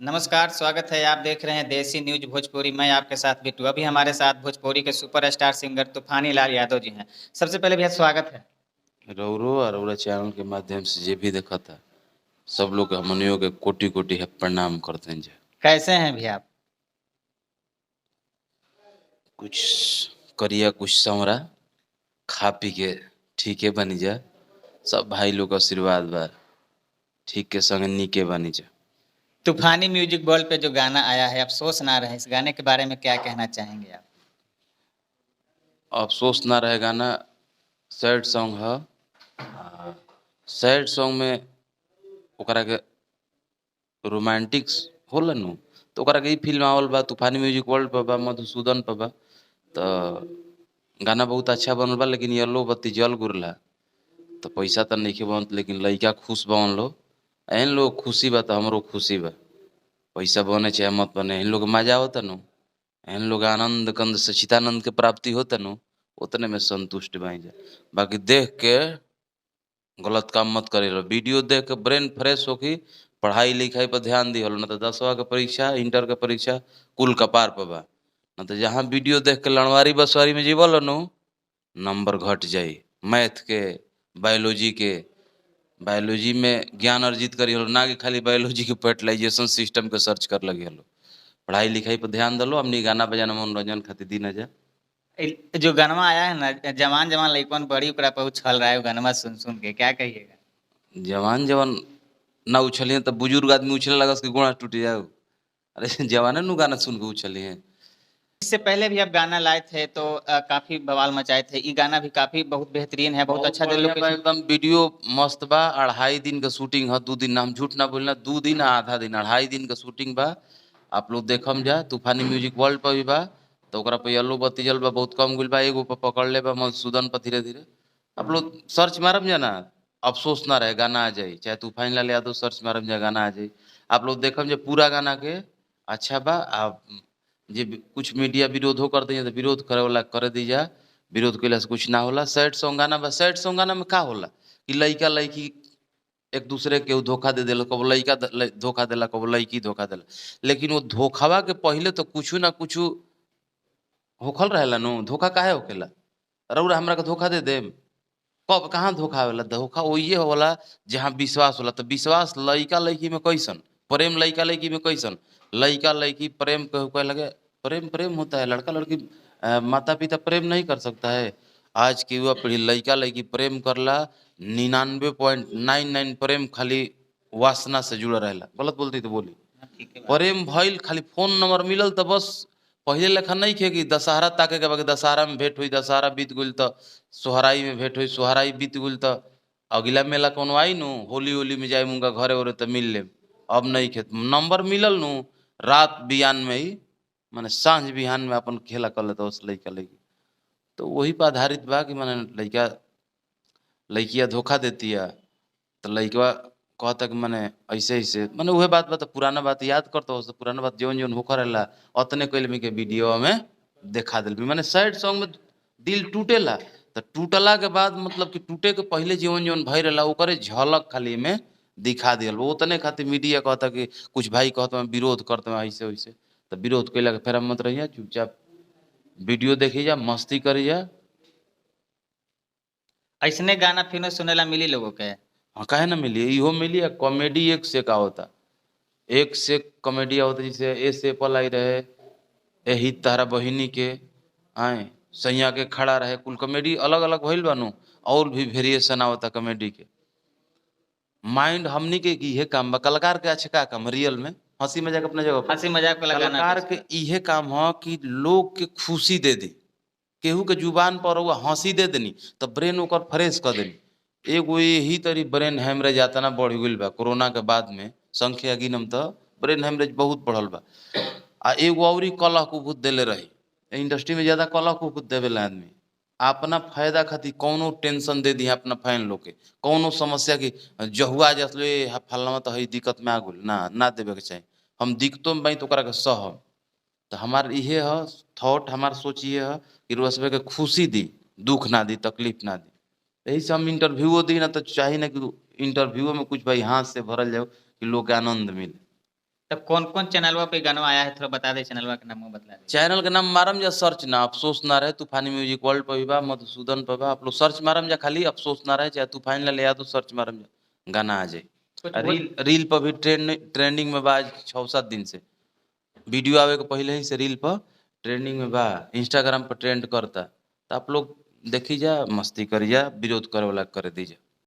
नमस्कार, स्वागत है। आप देख रहे हैं देसी न्यूज भोजपुरी। मैं आपके साथ बिट्टू। अभी हमारे साथ भोजपुरी के सुपरस्टार सिंगर तूफानी लाल यादव जी हैं। सबसे पहले भैया स्वागत है। रउरो और रउरा चैनल के माध्यम से जे भी देखता सब लोग के हमनियों के कोटि कोटि है प्रणाम करते हैं। कैसे हैं भैया आप? कुछ करिया कुछ संवरा खा पी के ठीके बनी जा। सब भाई लोग के आशीर्वाद बा, ठीक के संग नीके बनी जा। तूफानी म्यूजिक वर्ल्ड पे जो गाना आया है अफसोस ना रहे, इस गाने के बारे में क्या कहना चाहेंगे आप? अफसोस ना रहे गाना सैड सॉन्ग है। सैड सॉन्ग में ओकरा के रोमांटिक होला नु, तो ओकरा के ई फिल्म आवल बा तूफानी म्यूजिक वर्ल्ड पर बा, मधुसूदन पर बा। तो गाना बहुत अच्छा बनल बा, लेकिन येलो बत्ती जल गुरला तो पैसा तो नहीं बनत, लेकिन लइका खुश बन लो। एहन लोग खुशी बा तो हमरो खुशी बा। पैसा बने चाहे मत बने, एहन लोग मजा आवता नु, एहन लोग आनंद कंद सचितानंद के प्राप्ति होता नु, उतने में संतुष्ट बन जा। बाकी देख के गलत काम मत करे लो। वीडियो देख के ब्रेन फ्रेश होके पढ़ाई लिखाई पर ध्यान दिहलो, न तो 10वां के परीक्षा इंटर के परीक्षा कुल कपार पर बा। न तो जहाँ वीडियो देख के लणवारी बसवारी में जीवल नु, नंबर घट जाई। मैथ के बायोलॉजी के, बायोलॉजी में ज्ञान अर्जित करी हलो, ना कि खाली बायोलॉजी के फर्टिलाइजेशन सिस्टम के सर्च कर लगी हलो। पढ़ाई लिखाई पर ध्यान दलो। हमनी गाना बजाना मनोरंजन खातिर दिन जा। जो गाना आया है ना, जवान जवान लइकन बड़ी ओकरा पर उछल रहा है वो गाना सुन सुन के, क्या कहिएगा? जवान जवान ना उछलिए तो बुजुर्ग आदमी उछले लगस कि गोड़ा टूट जाओ। अरे जवाने नु गाना सुन के उछलिए। इससे पहले भी आप गाना लाए थे तो काफी बवाल मचाए थे। ये गाना भी काफी बहुत बेहतरीन है, बहुत अच्छा बढ़िया बा, एकदम वीडियो मस्त बा। 2.5 दिन का शूटिंग है, 2 दिन, हम झूठ ना बोलना, 2 दिन आधा दिन 2.5 दिन का शूटिंग बा। आप लोग देखम जा। तूफानी म्यूजिक वर्ल्ड पर भी बा, तो ओकरा पर येलो बत्ती जल बा, बहुत कम गुल बा, एगो पर पकड़ ले बा मधुसूदन पर। धीरे धीरे आप लोग सर्च मारम जा ना, अफसोस ना रहे गाना आ जाए। चाहे तूफानी लाल यादव सर्च मारम जा गाना आ जाए। आप लोग देखम जे पूरा गाना के अच्छा बा। आप जे कुछ मीडिया विरोधो कर दी तो विरोध करे वाला कर दी जा, विरोध कैला से कुछ ना होला। सैड सॉन्ग गाना बा। सैड सॉन्ग गाना में का होला कि लइका लइकी एक दूसरे के धोखा दे देला, कबो लइका धोखा देला, कबो लइकी धोखा देला। लेकिन वो धोखावा के पहले तो कुछ ना कुछ होखल रहेला नु। धोखा काहे होखेला? रउरा हमरा के धोखा they them, कब कहाँ धोखा होला? धोखा वही होला जहाँ विश्वास होला। तो विश्वास लइका लइकी में कैसन, प्रेम लइका लइकी में कैसन, लइका लइकी प्रेम कहे लगे, प्रेम प्रेम होता है। लड़का लड़की माता पिता प्रेम नहीं कर सकता है। आज की युवा पीढ़ी लइका लइकी प्रेम करला, 99.99 प्रेम खाली वासना से जुड़ा रहेला। गलत बोलती तो बोली। प्रेम भइल खाली फोन नंबर मिलल तो बस। पहले लेखा नहीं खे कि दशहरा ताके के बाकी दशहरा में भेंट हुई, दशहरा बीत गइल तो सोहराई में भेंट हुई, सोहराई बीत गइल तो अगला मेला कोनो आई नु, होली होली में जाए मुंगा घरे उरे तो मिल ले। अब नहीं खे, नंबर मिलल नु रात बिहान में ही, माने साँझ बिहान में अपन खेला कर लेता उस लइका लइकी। तो वही पर आधारित बा कि माने लइका लइकिया धोखा देती है तो लइकवा कहता कि माने ऐसे ऐसे, माने वह बात बा। तो पुराना बात याद करता हो, पुराना बात जौन जौन होकर रहेला अतने कैल में के वीडियो में देखा दिल। माने सैड सॉन्ग में दिल टूटेला तो टूटला के बाद मतलब कि टूटे के पहले जीवन जौन भई रहेला ओकरे झलक खाली में दिखा दियल। उतने खातिर मीडिया कहता कि कुछ भाई कहता मैं विरोध करते हैं ऐसे वैसे, तो विरोध कैला के फेरा मत रहिए, चुपचाप वीडियो देखी जा, मस्ती करी जा। ऐसने गाना फिर सुनेला मिली लोगों के? हाँ, काहे ना मिली, इहो मिली। कॉमेडी एक से का होता, एक से कॉमेडी होता। जैसे ए से पल आई रहे, एही तारा बहिनी के आए सैया के खड़ा रहे, कुल कॉमेडी अलग अलग भइल बानू। और भी वेरिएशन आवता कॉमेडी के। माइंड हमनी के इहे काम बा। कलाकार के अच्छा का काम रियल में हंसी मजाक अपना जगह, हंसी मजाक वाला गाना। कलाकार के इहे काम ह कि लोग के खुशी दे दी, केहू के जुबान पर वो हंसी दे देनी तो ब्रेन ओकर फ्रेश कर देनी। एगो यही तरी ब्रेन हेमरेज आता बढ़ गइल बा कोरोना के बाद में, संख्या गिनम तो ब्रेन हेमरेज बहुत बढ़ल बा। आ एगो औरी कलह कुभूत देले रही इंडस्ट्री में, ज्यादा कलह कुभूत देवेला आदमी अपना फायदा खातिर। कौनो टेंशन दे दी अपना फैन लोग के, कौनो समस्या की जहुआ जसले फलना तो है दिक्कत में आ गइल, ना ना देवे के चाही। हम दिक्कतों में बाई तो ओकरा के सहम। तो हमार इहे ह थॉट, हमार सोच ये है कि रोज के खुशी दी, दुख ना दी, तकलीफ ना दी। यही से हम इंटरव्यूओ दी ना तो चाही ना कि इंटरव्यूओ में कुछ भाई हाथ से भरल जाओ कि लोग के आनंद मिले। तब कौन कौन चैनलवा पे गाना आया है, थोड़ा बता दे, चैनलवा के नाम बतला दे। चैनल के नाम मारम जा सर्च ना, अफसोस ना रहे, तूफानी म्यूजिक वर्ल्ड पर भी बा, मधुसूदन पर बा, आप लोग सर्च मारम जा, खाली अफसोस ना रहे चाहे तूफानी लाल यादव सर्च मारम जा, गाना आ जाए। कुछ रील रील पर भी ट्रेंडिंग में बा 6-7 दिन से, वीडियो आवे के पहले ही से रील पर ट्रेंडिंग में बा, इंस्टाग्राम पर ट्रेंड करता, तो आप लोग देखी जा, मस्ती करी जा, विरोध करे वाला करे दी जा।